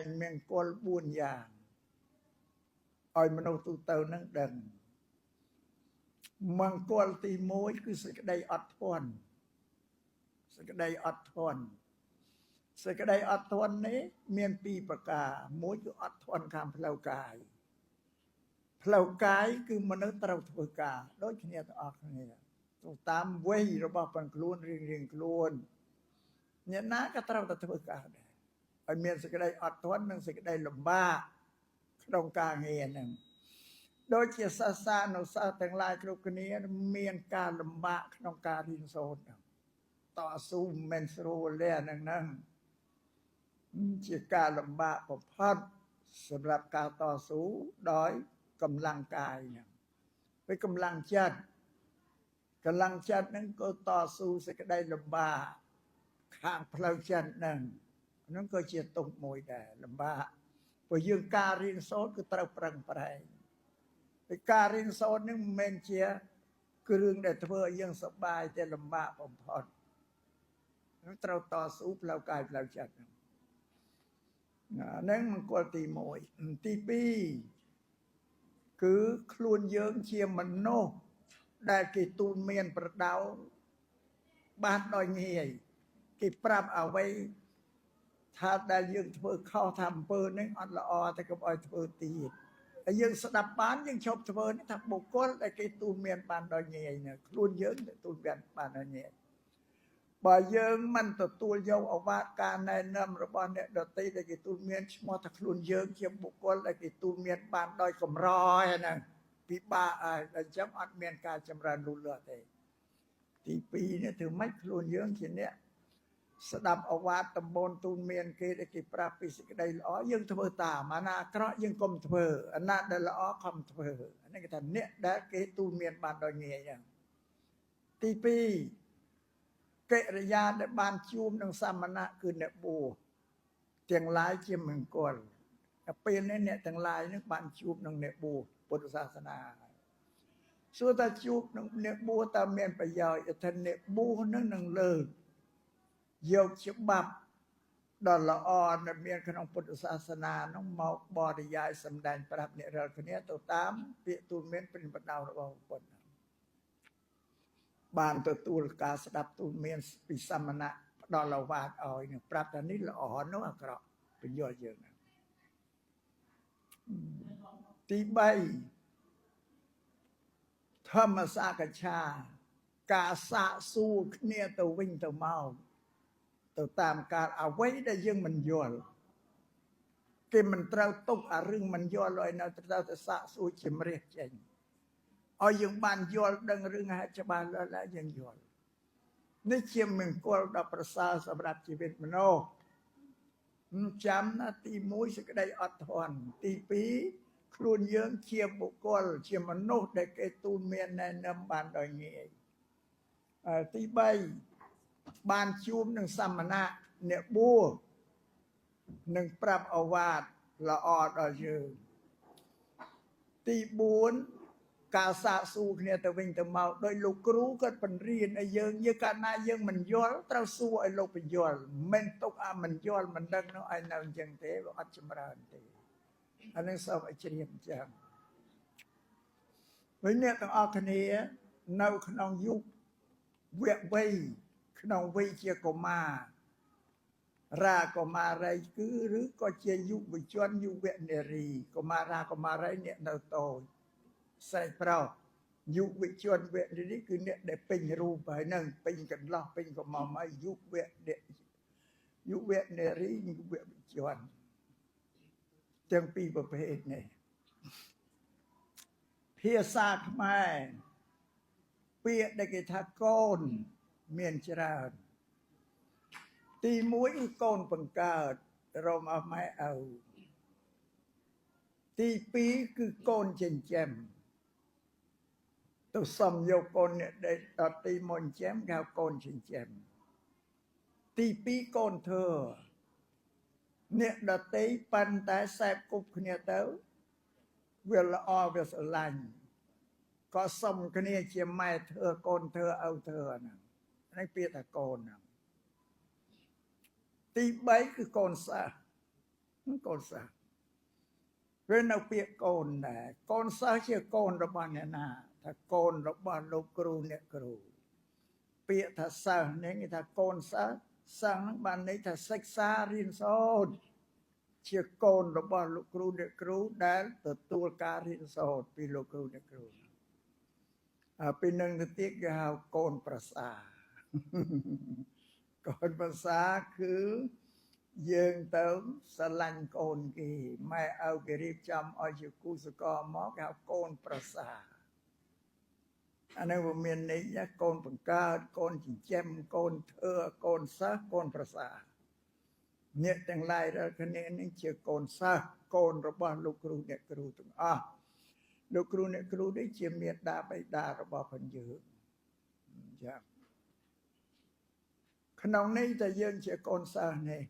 ងមង្គល4យ៉ាងឲ្យមនុស្សទូទៅនឹងដឹងមង្គលទី1គឺសេចក្តីអត់ធន់សេចក្តីអត់ធន់សេចក្តីអត់ធន់នេះមានពីរប្រការមួយគឺអត់ធន់ខាងផ្លូវកាយផ្លូវកាយគឺមនុស្សត្រូវធ្វើការដូចគ្នាទាំងអស់គ្នាទៅតាមវ័យរបស់ប៉ុនខ្លួនរៀងរៀងខ្លួនអ្នកណាក៏ត្រូវតែធ្វើការដែរឲ្យមានសេចក្តីអត់ធន់និងសេចក្តីលំបាកក្នុងការងារហ្នឹងដូចជាសិស្សានុសិស្សទាំងឡាយគ្រប់គ្នាមានការលំបាកក្នុងការរៀនសូត្រតស៊ូមិនស្រួលទេអាហ្នឹងជាការលំបាកបំផុតសម្រាប់ការតស៊ូដោយកម្លាំងកាយហ្នឹងពេលកម្លាំងចិត្តកម្លាំងចិត្តហ្នឹងក៏តស៊ូសេចក្តីលំបាកខាងផ្លូវចិត្តហ្នឹងហ្នឹងក៏ជាទុក្ខមួយដែរលំបាកព្រោះយើងការរៀនសូត្រគឺត្រូវប្រឹងប្រែងពេលការរៀនសូត្រហ្នឹងមិនមែនជាគ្រឿងដែលធ្វើឲ្យយើងសប្បាយទេលំបាកបំផុតត្រូវតស៊ូផ្លូវកាយផ្លូវចិត្តហ្នឹងហ្នឹងមង្គលទី1ទី2គឺខ្លួនយើងជាមនុស្សដែលគេទូនមានប្រដៅបានដោយងាយគេប្រាប់អ្វីថាដែលយើងធ្វើខុសថាអំពើហ្នឹងអត់ល្អតែកុំឲ្យធ្វើទៀតហើយយើងស្ដាប់បានយើងឈប់ធ្វើនេះថាបុគ្គលដែលគេទូនមានបានដោយងាយណាខ្លួនយើងទូនមានបានដោយងាយបើយើងមិនទទួលយកអវាទការណែនាំរបស់អ្នកដទៃដែលគេទូលមានឈ្មោះថាខ្លួនយើងជាបុគ្គលដែលគេទូលមានបានដោយកម្រហ្នឹងពិបាកហើយអញ្ចឹងអត់មានការចម្រើនលូតលាស់ទេទី2នេះធ្វើម៉េចខ្លួនយើងជាអ្នកស្ដាប់អវាទតំបូនទូលមានគេដែលគេប្រាប់ពីសេចក្តីល្អយើងធ្វើតាមអាណាអាក្រក់យើងកុំធ្វើអាណាដែលល្អខំធ្វើអានេះគេថាអ្នកដែលគេទូលមានបានដោយងាយហ្នឹងទី2កិរិយាដែលបានជួបនឹងសមណៈគឺអ្នកបួសទាំងឡាយជាមង្គលតែពេលនេះអ្នកទាំងឡាយនឹងបានជួបនឹងអ្នកបួសពុទ្ធសាសនាសួរថាជួបនឹងអ្នកបួសតើមានប្រយោជន៍ថាអ្នកបួសនឹងនឹងលើកយកច្បាប់ដ៏ល្អដែលមានក្នុងពុទ្ធសាសនានោះមកបរិយាយសម្ដែងប្រាប់អ្នករាល់គ្នាទៅតាមពាក្យទូលមានព្រិនបដៅរបស់ពុទ្ធបានទទួលការស្ដាប់ទូលមានពីសមណៈផ្ដល់អវាទឲ្យនឹងប្រាប់ថានេះល្អនោះអាក្រក់បញ្យល់យើងហ្នឹងទី3ធម្មសាកច្ឆាការសាកសួរគ្នាទៅវិញទៅមកទៅតាមការអ្វីដែលយើងមិនយល់គេមិនត្រូវទុកអារឿងមិនយល់ឲ្យនៅត្រូវតែសាកសួរជំរះចេញឲ្យយើងបានយល់ដឹងរឿងហេតុច្បាស់លាស់ហើយយើងយល់នេះជាមង្គលដ៏ប្រសើរសម្រាប់ជីវិតមនុស្សចាំណាទី1សេចក្តីអត់ធន់ទី2ខ្លួនយើងជាបុគ្គលជាមនុស្សដែលគេទូលមានណែនាំបានដោយងាយទី3បានជួបនឹងសមណៈអ្នកបួសនឹងប្រាប់អវាទល្អដល់យើងទី4ការសាកសួរគ្នាទៅវិញទៅមកដោយលោកគ្រូគាត់បង្រៀនឲ្យយើងយើងកាលណាយើងមិនយល់ត្រូវសួរឲ្យលោកបញ្យល់មិនទុកអាមិនយល់មិនដឹងនោះឲ្យនៅអញ្ចឹងទេវាអត់ចម្រើនទេអានឹងសូមឲ្យជ្រាបអញ្ចឹងវិញអ្នកទាំងអស់គ្នានៅក្នុងយុគវ័យក្នុងវ័យជាកុមាររាកុមារីគឺឬក៏ជាយុវជនយុវនារីកុមារាកុមារីអ្នកនៅតូចស្រីប្រុសយុវជនវនារីគឺអ្នកដែលពេញរូបហើយនឹងពេញកន្លោះពេញកំមុំហើយយុវយុវនារីយុវជនទាំងពីរប្រភេទនេះភាសាខ្មែរពាក្យដែលគេថាកូនមានច្រើនទី1គឺកូនបង្កើតរមអស់ម៉ែឪទី2គឺកូនចិញ្ចឹមទៅសំយកកូនអ្នកដែលដទីមកចិញ្ចឹមគេហៅកូនចិញ្ចឹមទី2កូនធ្វើអ្នកដតីប៉ុន្តែសែបគប់គ្នាទៅវាល្អវាស្រឡាញ់ក៏សុំគ្នាជាម៉ែធ្វើកូនធ្វើឪធ្វើហ្នឹងនេះពាក្យថាកូនហ្នឹងទី3គឺកូនសិស្ស កូនសិស្សវានៅពាក្យកូនដែរកូនសិស្សជាកូនរបស់អ្នកណាថាកូនរបស់លោកគ្រូអ្នកគ្រូពាក្យថាសិស្សនេះគេថាកូនសិស្សសិស្សហ្នឹងបានន័យថាសិក្សារៀនសូត្រជាកូនរបស់លោកគ្រូអ្នកគ្រូដែលទទួលការរៀនសូត្រពីលោកគ្រូអ្នកគ្រូហើយពីនឹងទៅទៀតគេហៅកូនប្រសាកូនប្រសាគឺយើងទៅស្រឡាញ់កូនគេម៉ែឪគេរៀបចំឲ្យជាគូសកលមកគេហៅកូនប្រសាអានេះវាមានន័យកូនបង្កើតកូនចិញ្ចឹមកូនធ្វើកូនសិស្សកូនប្រសាអ្នកទាំងឡាយរាល់គ្នានេះជាកូនសិស្សកូនរបស់លោកគ្រូអ្នកគ្រូទាំងអស់លោកគ្រូអ្នកគ្រូនេះជាមេដាបិតារបស់ផងយើងចាក្នុងនេះតែយើងជាកូនសិស្សនេះ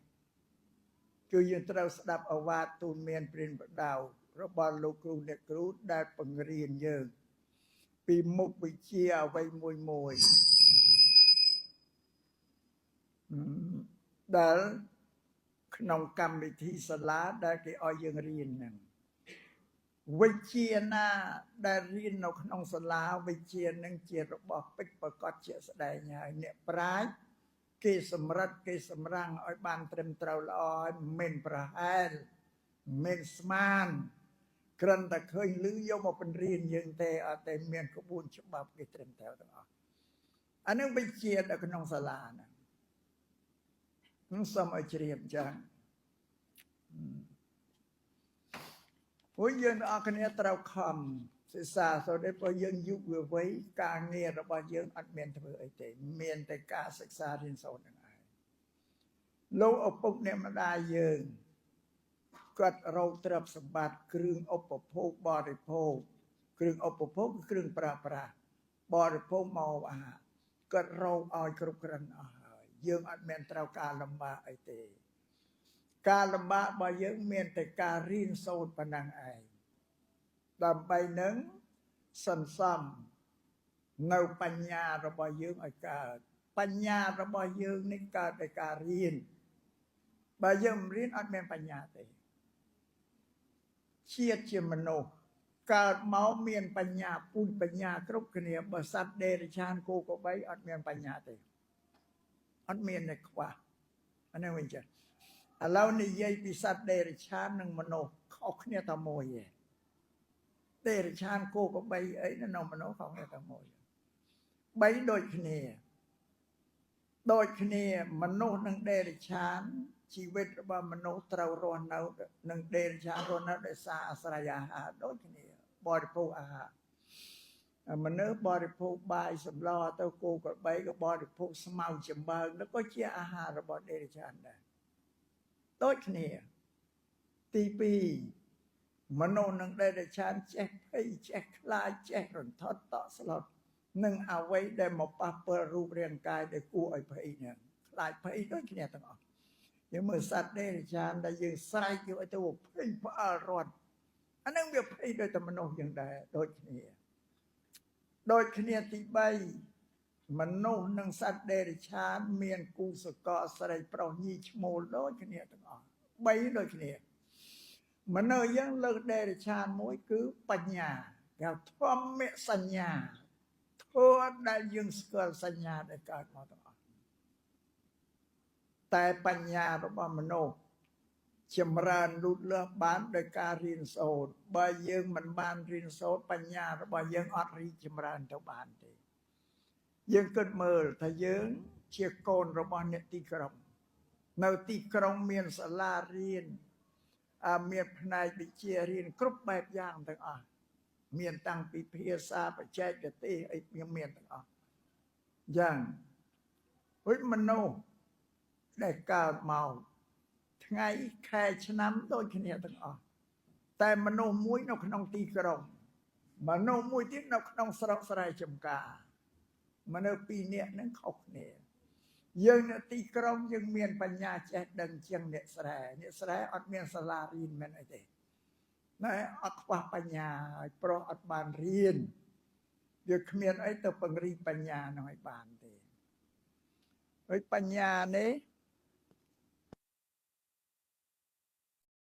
គឺយើងត្រូវស្ដាប់ឱវាទទូលមានព្រានបដៅរបស់លោកគ្រូអ្នកគ្រូដែលបង្រៀនយើងពីមុខវិជ្ជាអ្វីមួយមួយដែលក្នុងកម្មវិធីសាលាដែលគេឲ្យយើងរៀនហ្នឹងវិជ្ជាណាដែលរៀននៅក្នុងសាលាវិជ្ជានឹងជារបស់ពិតប្រាកដជាក់ស្ដែងហើយអ្នកប្រាជ្ញគេសម្រិតគេសម្រាំងឲ្យបានត្រឹមត្រូវល្អហើយមិនប្រហែលមិនស្មានគ្រាន់តែឃើញឮយកមកបង្រៀនយើងទេអត់ទេមានក្បួនច្បាប់គេត្រឹមត្រូវទាំងអស់អានឹងវិជ្ជានៅក្នុងសាលាហ្នឹងសូមឲ្យជ្រាបចឹងព្រោះយើងទាំងអស់គ្នាត្រូវខំសិក្សាសូត្រទេព្រោះយើងយុវវ័យការងាររបស់យើងអត់មានធ្វើអីទេមានតែការសិក្សារៀនសូត្រហ្នឹងឯងលោកឪពុកអ្នកម្ដាយយើងគាត់រកទ្រព្យសម្បត្តិគ្រឿងឧបភោគបរិភោគគ្រឿងឧបភោគគឺគ្រឿងប្រើប្រាស់បរិភោគមកអាហារគាត់រកឲ្យគ្រប់គ្រាន់អស់ហើយយើងអត់មានត្រូវការលំបាកអីទេការលំបាករបស់យើងមានតែការរៀនសូត្រប៉ុណ្ណឹងឯងដើម្បីនឹងសន្សំនៅបញ្ញារបស់យើងឲ្យកើតបញ្ញារបស់យើងនេះកើតដោយការរៀនបើយើងមិនរៀនអត់មានបញ្ញាទេជាតិជាមនុស្សកើតមកមានបញ្ញាពូជបញ្ញាគ្រប់គ្នាបើសត្វដេរឆានគោក្របីអត់មានបញ្ញាទេអត់មានទេខ្វះអានេះវិញចាឥឡូវនិយាយពីសត្វដេរឆាននិងមនុស្សខុសគ្នាតែមួយឯងដេរឆានគោក្របីអីនៅមនុស្សខុសគ្នាតែមួយបីដូចគ្នាដូចគ្នាមនុស្សនិងដេរឆានជីវិតរបស់មនុស្សត្រូវរស់នៅនិងដេរឆានរស់នៅដោយសារអាស្រ័យអាហារដូចគ្នាបរិភោគអាហារមនុស្សបរិភោគបាយសម្លទៅគោក្របីក៏បរិភោគស្មៅចំបើងនោះក៏ជាអាហាររបស់ដេរឆានដែរដូចគ្នាទី2មនុស្សនិងដេរឆានចេះភ័យចេះខ្លាចចេះរន្ធត់តក់ស្លុតនឹងអ្វីដែលមកប៉ះពាល់រូបរាងកាយដែលគួរឲ្យភ័យហ្នឹងខ្លាចភ័យដូចគ្នាទាំងអស់យើងមើលសត្វដេរឆានដែលយើងស្រែកយកឲ្យទៅភ័យផ្អើលរត់អាហ្នឹងវាភ័យដូចតែមនុស្សយ៉ាងដែរដូចគ្នាដូចគ្នាទី3មនុស្សនិងសត្វដេរឆានមានគូសកលស្រីប្រុសញីឈ្មោលដូចគ្នាទាំងអស់3ដូចគ្នាមនុស្សយើងលើកដេរឆានមួយគឺបញ្ញាគេហៅធម្មសញ្ញាធម៌ដែលយើងស្គាល់សញ្ញាដែលកើតមកទាំងអស់តែបញ្ញារបស់មនុស្សចម្រើនលូតលាស់បានដោយការរៀនសូត្របើយើងមិនបានរៀនសូត្របញ្ញារបស់យើងអត់រីកចម្រើនទៅបានទេយើងគិតមើលថាយើងជាកូនរបស់អ្នកទីក្រុងនៅទីក្រុងមានសាលារៀនមានផ្នែកវិជ្ជារៀនគ្រប់បែបយ៉ាងទាំងអស់មានតាំងពីភាសាបច្ចេកទេសអីមានទាំងអស់យ៉ាងដូចមនុស្សដែលកើតមកថ្ងៃខែឆ្នាំដូចគ្នាទាំងអស់តែមនុស្សមួយនៅក្នុងទីក្រុងមនុស្សមួយទៀតនៅក្នុងស្រុកស្រែចម្ការមនុស្សពីរនាក់ហ្នឹងខុសគ្នាយើងនៅទីក្រុងយើងមានបញ្ញាចេះដឹងជាងអ្នកស្រែអ្នកស្រែអត់មានសាលារៀនមិនអីទេណែអត់ខ្វះបញ្ញាហើយប្រុសអត់បានរៀនវាគ្មានអីទៅពង្រីកបញ្ញានោះឲ្យបានទេហើយបញ្ញានេះ